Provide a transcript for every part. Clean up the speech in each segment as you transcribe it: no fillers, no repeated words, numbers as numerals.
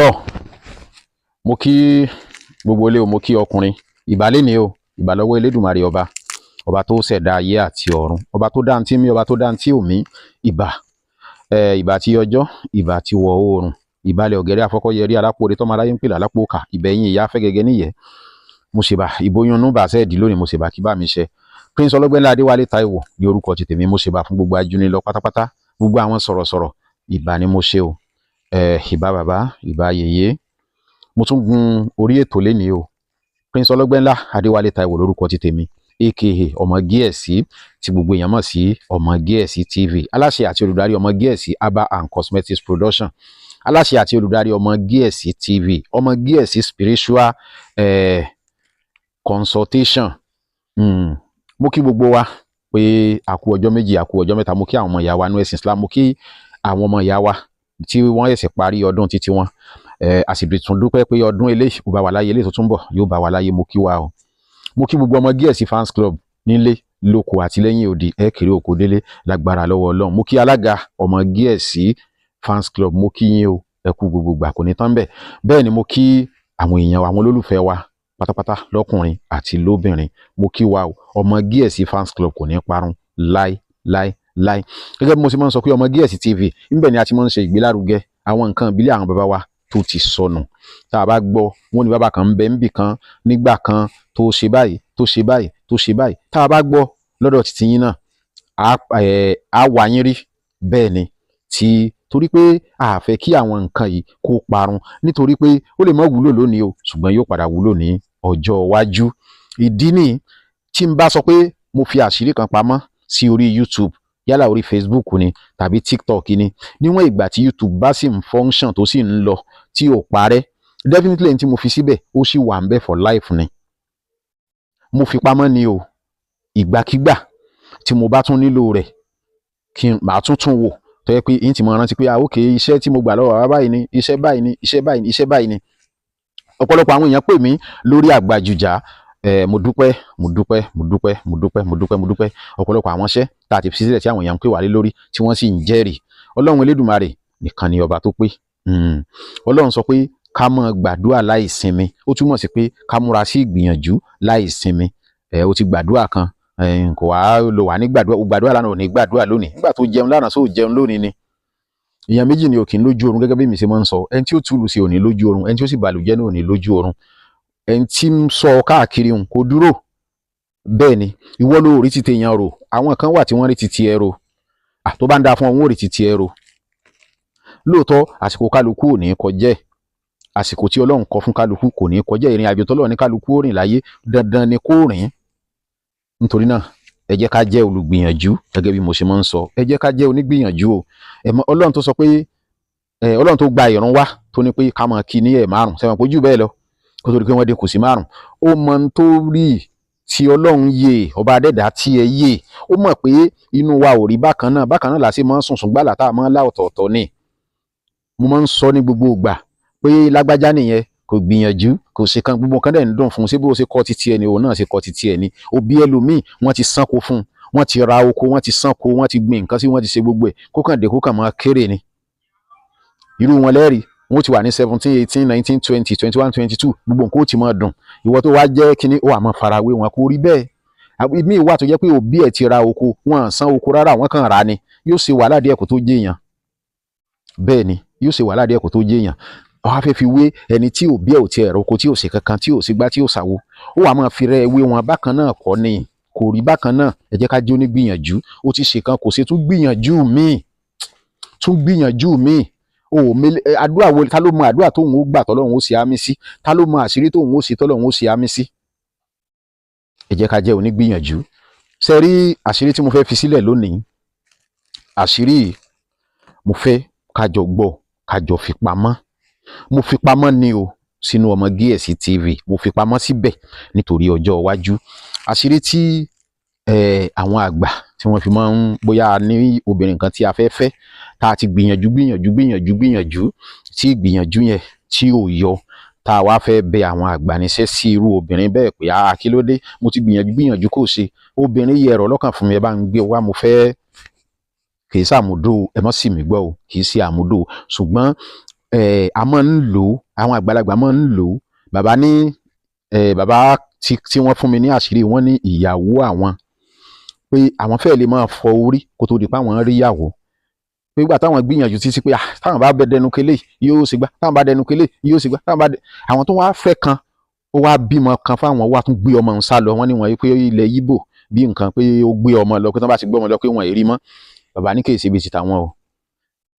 Tọ́, mo kí gbogbo ilé o, mo kí ọkùnrin ìbálẹ̀ ni o, ìbálọ́wọ́ Elédùmarè, ọba ọba tó ṣẹ̀dá ayé àti ọ̀run, ọba tó dá ntí mí, ọba tó dá ntí òmí. Ìbà ìbà tí ọjọ́, ìbà tí wọ̀ oòrùn, ìbàlẹ̀ ọ̀gẹ̀rẹ̀ afọkọ́yẹrí, alápòore tọ́mọ aráyé ń pè lálápò kà, ìbẹ̀yìn ìyá afẹ́gẹ́gẹ́ níyẹ́. Mo ṣèbà ìbóyúnú bàṣẹ́ ẹ̀dí lónìí, mo ṣèbà kí bá mi ṣe. Prince Ọlọ́gbẹ́nlá Adéwálé Táíwò ní orúkọ ti tèmi. Mo ṣèbà fún gbogbo ajúnilọ pátápátá, gbogbo àwọn sọ̀rọ̀sọ̀rọ̀, ìbà ni mo ṣe o. Ìbà bàbá, ìbà yèyé. Mo tún gun orí ètò lénìí o. Prince Ọlọ́gbẹ́nlá Adéwálé Táíwò lórúkọ ti tèmi, aka Ọmọ Gíẹ̀sì, tí gbogbo èèyàn mọ̀ sí Ọmọ Gíẹ̀sì TV, aláṣẹ àti olùdarí Ọmọ Gíẹ̀sì Herbal and Cosmetics Production, aláṣẹ àti olùdarí Ọmọ Gíẹ̀sì TV, Ọmọ Gíẹ̀sì Spiritual Consultation. Mo kí gbogbo wa pé àkú ọjọ́ 2, àkú ọjọ́ 3. Mo kí àwọn ọmọ ìyá wa nú ẹ̀sìn Islam, mo kí àwọn ọmọ ìyá wa tí wọ́n ṣẹ̀ṣẹ̀ parí ọdún títí wọn. A sì tún dúpẹ́ pé ọdún eléyìí kò bá wa láyé, eléyìí tó tún bọ̀ yóò bá wa láyé. Mo kí wa o. Mo kí gbogbo Ọmọ Gíẹ̀sì fans club nílé lóko àti lẹ́yìn odi, ẹ kéré oko délé lágbára lọ́wọ́ Ọlọ́run. Mo kí alága Ọmọ Gíẹ̀sì fans club, mo kí yín o, ẹ kú gbogbo gbà, kò ní tán bẹ́ẹ̀. Bẹ́ẹ̀ ni mo kí àwọn èèyàn, àwọn olólùfẹ́ wa pátápátá, lọ́kùnrin àti lóbìnrin, mo kí wa o. Ọmọ Gíẹ̀sì fans club kò ní parun láí láí láí. Gẹ́gẹ́ bí mo ṣe máa ń sọ pé Ọmọ Gíẹ̀sì TV ńbẹ̀ ni a ti máa ń ṣe ìgbélárugẹ àwọn nǹkan ìbílẹ̀ àwọn bàbá wa tó ti sọnù. Tá a bá gbọ́, wọn ní bàbá kan ń bẹ níbì kan nígbà kan tó ṣe báyìí, tó ṣe báyìí, tó ṣe báyìí. Tá a bá gbọ́ lọ́dọ̀ títí yín náà, á wà yín rí. Bẹ́ẹ̀ ni tí torí pé a fẹ́ kí àwọn nǹkan yìí kó parun, nítorí pé ó lè má wúlò lónìí o, ṣùgbọ́n yóò padà wúlò ní ọjọ́ iwájú. Ìdí nìyí tí n bá sọ pé mo fi àṣírí kan pamọ́ sí orí YouTube, yálà orí Facebook ni tàbí TikTok ni, níwọ̀n ìgbà tí YouTube bá sì ń function, tó sì ń lọ, tí ò parẹ́, definitely ní tí mo fi síbẹ̀, ó sì wà ń bẹ̀ for life ni. Mo fi pamọ́ ni o. Ìgbàkigbà tí mo bá tún nílò rẹ̀, kí n màá tún tún wò, tó yẹ pé yín ti mọ rántí pé, ah, ok, iṣẹ́ tí mo gbà lọ́wọ́ bàbá báyìí ni, iṣẹ́ báyìí ni, iṣẹ́ báyìí ni, iṣẹ́ báyìí ni. Ọ̀pọ̀lọpọ̀ àwọn èèyàn pè mí lórí àgbàjùjà. Mo dúpẹ́, mo dúpẹ́, mo dúpẹ́, mo dúpẹ́, mo dúpẹ́, mo dúpẹ́. Ọ̀pọ̀lọpọ̀ àwọn iṣẹ́ tá a ti fi sílẹ̀ tí àwọn èèyàn ń pè wá lé lórí, tí wọ́n sì ń jẹ́rìí. Ọlọ́run Elédùmarè nìkan ni ọba tó pé. Ọlọ́run sọ pé ká máa gbàdúrà láì sinmi. Ó túmọ̀ sí pé ká múra sí ìgbìyànjú láì sinmi. Ẹ o ti gbàdúrà kan, kò wá lo wà ní gbàdúrà. O gbàdúrà lánàá, ò ní gbàdúrà lónìí. Nígbà tó jẹun lánàá, sóò jẹun lónìí ni? Èèyàn méjì ni ò kì í lójú oorun, gẹ́gẹ́ bí mi ṣe máa ń sọ. Ẹni tí ó túlù sí ò ní lójú oorun, ẹni tí ó sì bàlùjẹ́ náà ò ní lójú oorun. Ẹni tí ń sọ káàkiri òun kò dúró. Bẹ́ẹ̀ ni ìwọ ló rí ti tèèyàn rò, àwọn kan wà tí wọ́n rí ti tiẹ̀ rò. Tó bá ń dáa fún ọ, wọn ò rí ti tiẹ̀ rò. Lóòótọ́, àsìkò kálukú ò ní kọjá ẹ̀. Àsìkò tí Ọlọ́run kọ fún kálukú kò ní kọjá. Ìrìn àjò tọ́lọ́run ní kálukú ó rìn láyé, dandan ni kó rìn. Nítorí náà, ẹ jẹ́ ká jẹ́ olùgbìyànjú. Gẹ́gẹ́ bí mo ṣe máa ń sọ, ẹ jẹ́ ká jẹ́ onígbìyànjú o. Ọlọ́run tó sọ pé Ọlọ́run tó gba ìrun wá, tó ní pé ká máa kí ní ẹ̀ 5, sẹ́wọ̀n pójú bẹ́ẹ̀ lọ, kó tó di pé wọ́n dín kù sí 5, ó mọ ohun tó rí tí Ọlọ́run yé. Ọba adẹ́dàá tí ẹ yé, ó mọ̀ pé inú wa ò rí bákan náà. Bákan náà là ṣe máa ń sùn sùn gbàlà tá a máa ń lá ọ̀tọ̀ọ̀tọ̀ ni. Mo máa ń sọ ní gbogbo ìgbà pé lágbájá nìyẹn, kò gbìyànjú, kò ṣe kan, gbogbo nǹkan dẹ̀ ń dùn fún un. Ṣé bó ṣe kọ́ títí ẹni, òun náà ṣe kọ́ títí ẹni. Òbí ẹlòmíì, wọ́n ti sánko fún un, wọ́n ti ra oko, wọ́n ti sánko, wọ́n ti gbin nǹkan sí, wọ́n ti ṣe gbogbo ẹ̀, kó kàn dé, kó kàn máa kéré ni. Irú wọn lẹ́rìí, wọ́n ti wà ní 17, 18, 19, 20, 21, 22, gbogbo nǹkan ó ti máa dùn. Ìwọ tó wá jẹ́ kínní, ó wà máa farawé wọn, kó rí bẹ́ẹ̀. Míì wà tó jẹ́ pé òbí ẹ̀ ti ra oko, wọn à san oko rárá, wọ́n kàn rà ni. Yóò ṣe wàhálà díẹ̀ kó tó jẹ́yàn. Bẹ́ẹ̀ ni, yóò ṣe wàhálà díẹ̀ kó tó jẹ́yàn. Wọ́n á fẹ́ fi wé ẹni tí òbí ẹ̀ ò tiẹ̀ roko, tí ò ṣe kankan, tí ò sí gbá, tí ò ṣàwo, ó wà máa fi rẹ́ wé wọn. Bákan náà kọ́ ni, kò rí bákan náà. Ẹ jẹ́ ká jẹ́ onígbìyànjú. Ó ti ṣe kan, kò ṣe, tún gbìyànjú míì, tún gbìyànjú míì. O ò mele àdúrà wo? Ta ló mọ àdúrà tóun ó gbà tọ́lọ́run ó ṣe àmì sí? Ta ló mọ àṣírí tóun ó ṣe tọ́lọ́run ó ṣe àmì sí? Ẹ jẹ́ ká jẹ́ onígbìyànjú. Ṣe rí àṣírí tí mo fẹ́ fi sílẹ̀ lónìí? Àṣírí yìí, mo fẹ́ ká jọ gbọ́, ká jọ fi pamọ́. Mo fi pamọ́ ni o sínú Ọmọ Gíẹ̀sì TV. Mo fi pamọ́ síbẹ̀ nítorí ọjọ́ iwájú. Àṣírí tí àwọn àgbà tí wọ́n fi máa ń, bóyá a ní obìnrin kan tí a fẹ́ fẹ́, tá a ti gbìyànjú, gbìyànjú, gbìyànjú, gbìyànjú, tí ìgbìyànjú yẹn tí ò yọ, tá a wá fẹ́ bẹ àwọn àgbà níṣẹ́ sí irú obìnrin bẹ́ẹ̀ pé, ah, kí ló dé? Mo ti gbìyànjú, gbìyànjú, kò ṣe. Obìnrin yìí, ẹ̀rọ lọ́kàn fún mi, ẹ bá ń gbé wá, mo fẹ́. Kì í ṣàmúdò, ẹ mọ́ sì mí gbọ́ o, kì í ṣe àmúdò, ṣùgbọ́n A máa ń lò ó, àwọn àgbàlagbà máa ń lò ó. Bàbá ní bàbá tí wọ́n fún mi ní àṣírí, wọ́n ní ìyàwó àwọn, pé àwọn fẹ́ẹ̀ lè máa fọ orí kó tó di pé àwọn rí ìyàwó, pé ìgbà táwọn gbìyànjú títí pé táwọn bá bẹ dẹnu kélé yóò sì gbá, táwọn bá dẹnu kélé yóò sì gbá, táwọn bá àwọn tó wá fẹ́ kan, ó wá bímọ kan fáwọn, ó wá tún gbé ọmọ ń sá lọ. Wọ́n ní wọ́n pé ilẹ̀ Yíbò bí nǹkan, pé ó gbé ọmọ lọ, pé tí wọ́n bá ti gbé ọmọ lọ pé wọ́n ì rí mọ́. Bàbá ní kèsì ibi ti tàwọn o.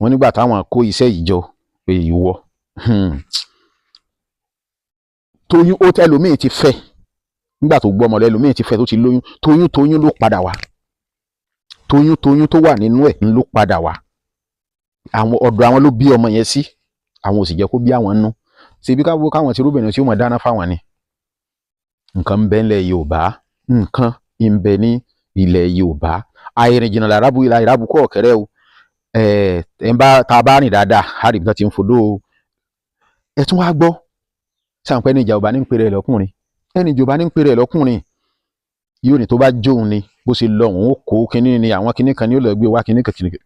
Wọ́n nígbà táwọn kó iṣẹ́ yìí jọ pé ìwọ tóyún ó tẹlòmíì ti fẹ́, nígbà tó gbọ́ ọmọ lọ, ẹlòmíì ti fẹ́ tó ti lóyún, tóyún tóyún ló padà wá, tóyún tóyún tó wà nínú ẹ̀ ló padà wá. Àwọn ọ̀dọ̀ àwọn ló bí ọmọ yẹn sí, àwọn ò sì jẹ́ kó bí àwọn nú. Ṣebí káwọn ti rúbìnrin tí ó mọ̀ dáná fáwọn ni. Nǹkan ń bẹ nílẹ̀ Yorùbá, nǹkan ń bẹ ní ilẹ̀ Yorùbá. Àìrìn jìnnà làrábù ilà ìrábù kọ́ ọ̀kẹ́rẹ́ o. Ẹ̀ ẹ̀ ń bá tá a bá rìn dáadáa, á rí ibi tó ti ń fodó o. Ẹ tún wá gbọ́ sàǹpẹ́ ní ìjàmbá ní ń pèrè lọ́kùnrin, ẹni ìjọba ní ń pèrè lọ́kùnrin yóò ní tó bá jóun ni bó ṣe lọ, òun ó kó kínní ni, àwọn kínní kan ní ó lọ gbé wá kínní kan kínní kan.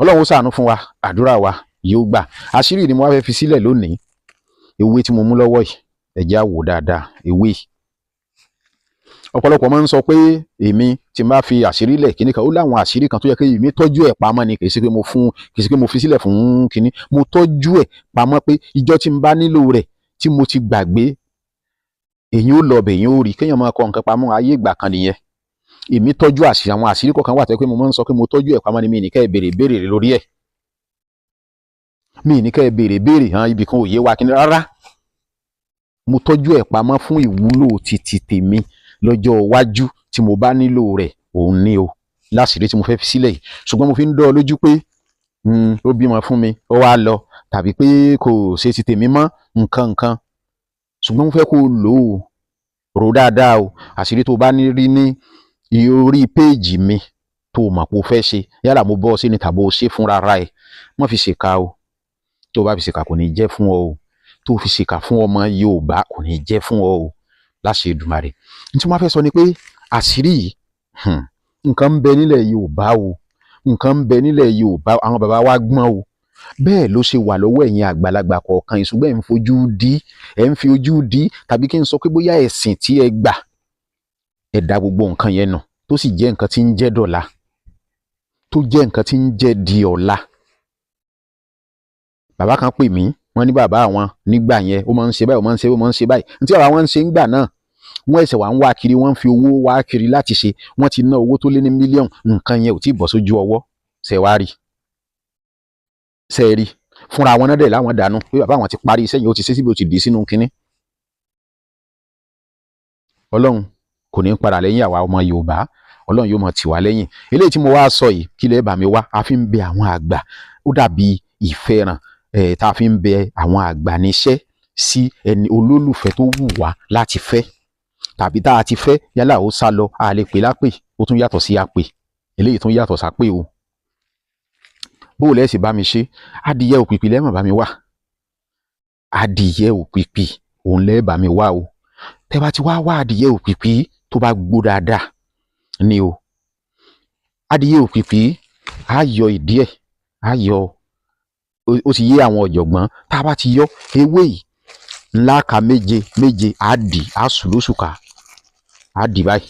Ọlọ́run ó ṣàánú fún wa, àdúrà wa yóò gbà. Àṣírí ni mo wá fẹ́ fi sílẹ̀ lónìí. Ewé tí mo mú lọ́wọ́ yìí, ẹ jẹ́ á wò dáadáa. Ewé yìí, ọ̀pọ̀lọpọ̀ máa ń sọ pé èmi tí n bá fi àṣírí lẹ̀ kínní kan, ó láwọn àṣírí kan tó yẹ kí èmi tọ́jú ẹ̀ pamọ́ ni. Kì í ṣe pé mo fún, kì í ṣe pé mo fi sílẹ̀ fún kínní, mo tọ́jú ẹ̀ pamọ́ pé ìjọ́ tí n bá nílò rẹ̀ tí mo ti gbàgbé, èyí ó lọ bẹ̀, èyí ó rí. Kéèyàn máa kọ nǹkan pamọ́, ayé ìgbà kan nìyẹn. Èmi tọ́jú àṣírí, àwọn àṣírí kọ̀ọ̀kan wà tó yẹ pé mo máa ń sọ pé mo tọ́jú ẹ̀ pamọ́ ni. Mi ní kẹ́ ẹ béèrè béèrè lórí ẹ̀, mi ní kẹ́ ẹ béèrè béèrè hàn ibì kan ò yé wa kí ni rárá. Mo tọ́jú ẹ̀ pamọ́ fún ìwúlò títí tèmi lọ́jọ́ iwájú tí mo bá nílò rẹ̀, òun ní o láṣìírí tí mo fẹ́ fi sílẹ̀ yìí. Ṣùgbọ́n mo fi ń dán ọ lójú pé ó bímọ fún mi, ó wá lọ, tàbí pé kò ṣe ti tèmi mọ́, nǹkan nǹkan. Ṣùgbọ́n mo fẹ́ kó o lò ó, rò dáadáa o. Àṣírí tó o bá ní rí ní orí péèjì mi tó o mọ̀ pé o fẹ́ ṣe, yálà mo bọ́ ọ sí ni tàbí o ṣe fúnra ra ẹ̀, má fi ṣèkà o. Tó o bá fi ṣèkà, kò ní jẹ́ fún ọ o. Tó o fi ṣèkà fún ọmọ Yorùbá, kò ní jẹ́ fún ọ o, láṣẹ Èdùmàrè. Ní tí wọ́n fẹ́ sọ ni pé àṣírí yìí, nǹkan ń bẹ nílẹ̀ Yorùbá o, nǹkan ń bẹ nílẹ̀ Yorùbá. Àwọn bàbá wa gbọ́n o. Bẹ́ẹ̀ ló ṣe wà lọ́wọ́ ẹ̀yin àgbàlagbà kọ̀ọ̀kan yìí, ṣùgbọ́n ẹ̀ ń fojú dí, ẹ̀ ń fi ojú dí, tàbí kí n sọ pé bóyá ẹ̀sìn tí ẹ gbà, ẹ dá gbogbo nǹkan yẹn nù, tó sì jẹ́ nǹkan tí ń jẹ́ dọ̀la, tó jẹ́ nǹkan tí ń jẹ́ di ọ̀la. Bàbá kan pè mí, wọ́n ní bàbá àwọn nígbà yẹn, ó máa ń ṣe báyìí, ó máa ń ṣe, ó máa ń ṣe báyìí. Ní tí bàbá wọn ń ṣe ńgbà náà, wọ́n ẹsẹ̀ wà ń wá kiri, wọ́n ń fi owó wá kiri láti ṣe. Wọ́n ti ná owó tó lé ní mílíọ̀nù, nǹkan yẹn ò tí ì bọ́ sójú ọwọ́. Ṣe wá rí, ṣe rí fúnra wọn náà dẹ̀ láwọn dànù pé bàbá àwọn ti parí iṣẹ́ yẹn, ó ti ṣe síbi, ó ti dì í sínú kínní. Ọlọ́run kò ní padà lẹ́yìn àwa ọmọ Yorùbá, Ọlọ́run yóò máa tì wá lẹ́yìn. Eléyìí tí mo wá sọ yìí, kí lè bá mi wá, a fi ń bẹ àwọn àgbà, ó dàbí ìfẹ́ràn ẹ̀ tá a fi ń bẹ àwọn àgbà níṣẹ́ sí ẹni olólùfẹ́ tó wù wá láti fẹ́ tàbí tá a ti fẹ́, yálà ó sá lọ, a lè pè lápè, ó tún yàtọ̀ sí àpè, eléyìí tún yàtọ̀ sápè o. Bó o lẹ́sìn bá mi ṣe, adìyẹ òpìpì lẹ́mọ̀ bá mi wá, adìyẹ òpìpì òun lẹ́ẹ̀ bá mi wá o. Tẹ́ bá ti wá wá adìyẹ òpìpì tó bá gbó dáadáa ni o, adìyẹ òpìpì, á yọ ìdí ẹ̀, á yọ, ó ti yé àwọn ọ̀jọ̀gbọ́n. Tá a bá ti yọ ewé yìí ńlá ka méje méje, á dì á sùn lóṣù ká, á dì báyìí,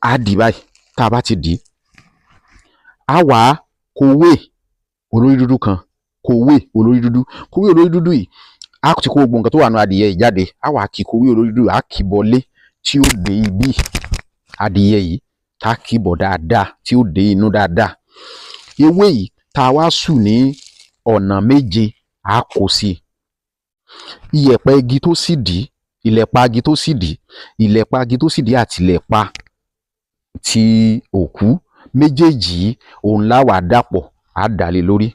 á dì báyìí. Tá a bá ti dì í, á wà á kówé olórí dúdú kan, kówé olórí dúdú, kówé olórí dúdú yìí, á ti kó gbogbo nǹkan tó wà nínú adìyẹ yìí jáde. Á wà á kí kówé olórí dúdú, á kì bọlé tí ó dé ibi adìyẹ yìí, tá a kì bọ̀ dáadáa tí ó dé inú dáadáa. Ewé yìí tá a wá sùn ní ọ̀nà méje, á kó sí i. Iyẹ̀pẹ̀ igi tó sì dì, ìlẹ̀pa igi tó sì dì, ìlẹ̀pa igi tó sì dì àti ìlẹ̀pa ti òkú méjèèjì yìí, òun lá wàá dàpọ̀, á dà lé lórí,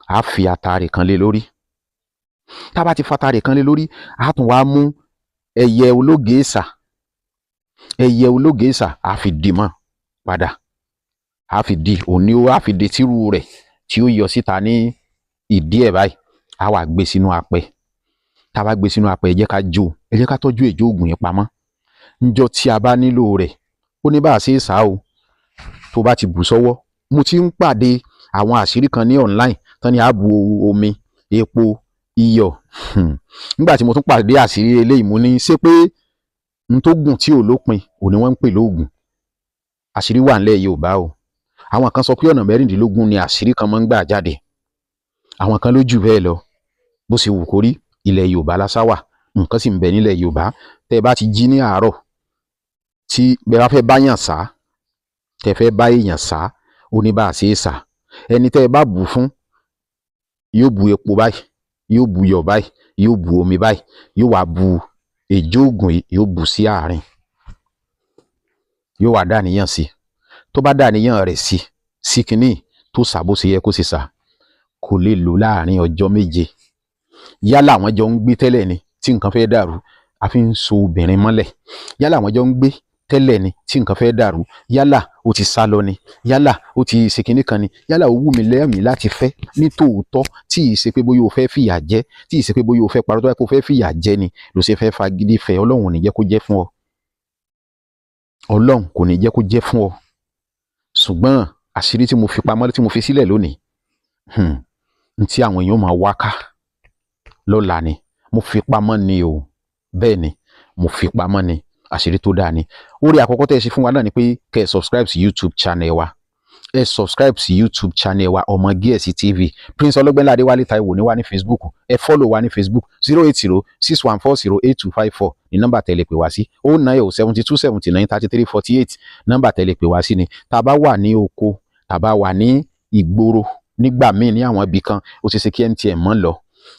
á fi àtàrè kan lé lórí. Tá a bá ti fa àtàrè kan lé lórí, á tún wá mú ẹyẹ ológeèsà, ẹyẹ ológeèsà, á fi dì mọ́ padà, á fi dì òní, ó á fi dì tírú rẹ̀ tí ó yọ síta ní ìdí ẹ̀ báyìí. Á wà gbé sínú apẹ. Tá a bá gbé sínú apẹ, ẹ jẹ́ ká jó, ẹ jẹ́ ká tọ́jú èjó ògùn yẹn pamọ́ níjọ́ tí a bá nílò rẹ̀. Ó ní bá a ṣe é sá o. Tó bá ti bù sọ́wọ́, mo ti ń pàdé Àwọn àṣírí kan ní online tán ní ààbò omi, epo, iyọ̀. Nígbà tí mo tún pàdé àṣírí eléyìí, mo ní ṣé pé n tó gùn tí ò lópin òní wọ́n ń pè lóògùn? Àṣírí wà nílẹ̀ Yorùbá o. Àwọn kan sọ pé ọ̀nà 16 ni àṣírí kan máa ń gbà jáde, àwọn kan ló jù bẹ́ẹ̀ lọ. Bó ṣe wù kó rí, ilẹ̀ Yorùbá lásà wà, nǹkan sì ń bẹ nílẹ̀ Yorùbá. Tẹ́ ẹ bá ti jí ní àárọ̀, tí bẹ́ẹ̀ bá fẹ́ báyàn sá, tẹ́ fẹ́ bá èèyàn sá, ó ní bá a ṣe é sá. Ẹni tẹ́ ẹ bá bù fún yóò bu epo báyìí, yóò bu iyọ̀ báyìí, yóò bu omi báyìí, yóò wá bu èjò ògùn yìí, yóò bù sí àárín, yóò wá dàníyàn sí. Tó bá dàníyàn rẹ̀ sí kínní tó sà bó ṣe yẹ kó ṣe sà, kò lè lò láàrin ọjọ́ 7. Yálà àwọn jọ ń gbé tẹ́lẹ̀ ni tí nǹkan fẹ́ dàrú, a fi ń so obìnrin mọ́lẹ̀. Yálà àwọn jọ ń gbé tẹ́lẹ̀ ni tí nǹkan fẹ́ dàrú, yálà ó ti sá lọ ni, yálà ó ti ṣe kinní kan ni, yálà ó wù mí lẹ́mìí láti fẹ́ ní tòótọ́, tí ì ṣe pé bóyá o fẹ́ fìyà jẹ, tí ì ṣe pé bóyá o fẹ́ parọ́. Tó bá kó fẹ́ fìyà jẹ ni ló ṣe fẹ́ fagídí fẹ́, Ọlọ́run ò ní jẹ́ kó jẹ́ fún ọ. Ọlọ́run kò ní jẹ́ kó jẹ́ fún ọ. Ṣùgbọ́n àṣírí tí mo fi pamọ́, tí mo fi sílẹ̀ lónìí, n tí àwọn èèyàn máa wá ká lọ́la ni mo fi pamọ́ ni o. Bẹ́ẹ̀ ni, mo fi pamọ́ ni, àṣírí tó dáa ni. Orí àkọ́kọ́ tẹ́ ẹ ṣe fún wa náà ni pé kẹ́ ẹ subscribe sí YouTube channel wa. Ẹ subscribe sí YouTube channel wa, Ọmọ Gíẹ̀sì TV. Prince Ọlọ́gbẹ́nlá Adéwálé Táíwò ní wa ní Facebook, ẹ follow wa ní Facebook. 08061408254 ní nọ́mbà tẹ́ lè pè wá sí. 09072793348, nọ́mbà tẹ́ lè pè wá sí ni. Tá a bá wà ní oko, tá a bá wà ní ìgboro nígbà míì, ní àwọn ibì kan, ó ṣeé ṣe kí MTN mọ́ lọ,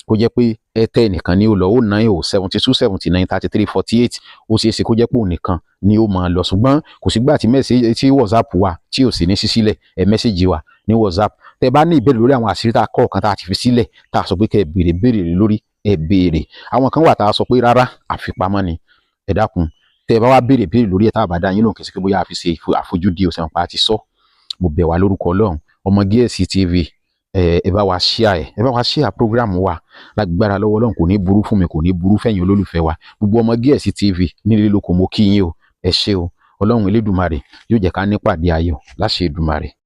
kó jẹ́ pé Airtel nìkan ni ó lọ. 09072793348, ó ṣeé ṣe kó jẹ́ pé òun nìkan ni ó máa lọ. Ṣùgbọ́n kò sígbà tí message tí WhatsApp wa tí ò sì ní sí sílẹ̀. Ẹ message wa ní WhatsApp tẹ́ bá ní ìbéèrè lórí àwọn àṣírí tá a kọ́ ọ̀kan tá a ti fi sílẹ̀, tá a sọ pé kẹ́ ẹ béèrè béèrè lórí. Ẹ béèrè. Àwọn kan wà tá a sọ pé rárá, àfipamọ́ ni. Ẹ dákun, tẹ́ ẹ bá wá béèrè béèrè lórí ẹ, tá a bá dá yín lóhùn, kì í ṣe pé bóyá a fi ṣe àfojúdi o sẹ̀wọ̀n pa àti sọ. Mo bẹ̀ wá lórúkọ Ọlọ́run. Ọmọ Gíẹ̀sì TV, ẹ bá wa share, ẹ bá wa share program wa. Lágbára lọ́wọ́ Ọlọ́run, kò ní burú fún mi, kò ní burú fẹ̀yìn olólùfẹ́ wa. Gbogbo Ọmọ Gíẹ̀sì TV nílé lóko, mo kí yín o. Ẹ ṣé o. Ọlọ́run Elédùmarè yóò jẹ́ ká nípàdé ayọ̀ láṣẹ Èdùmàrè.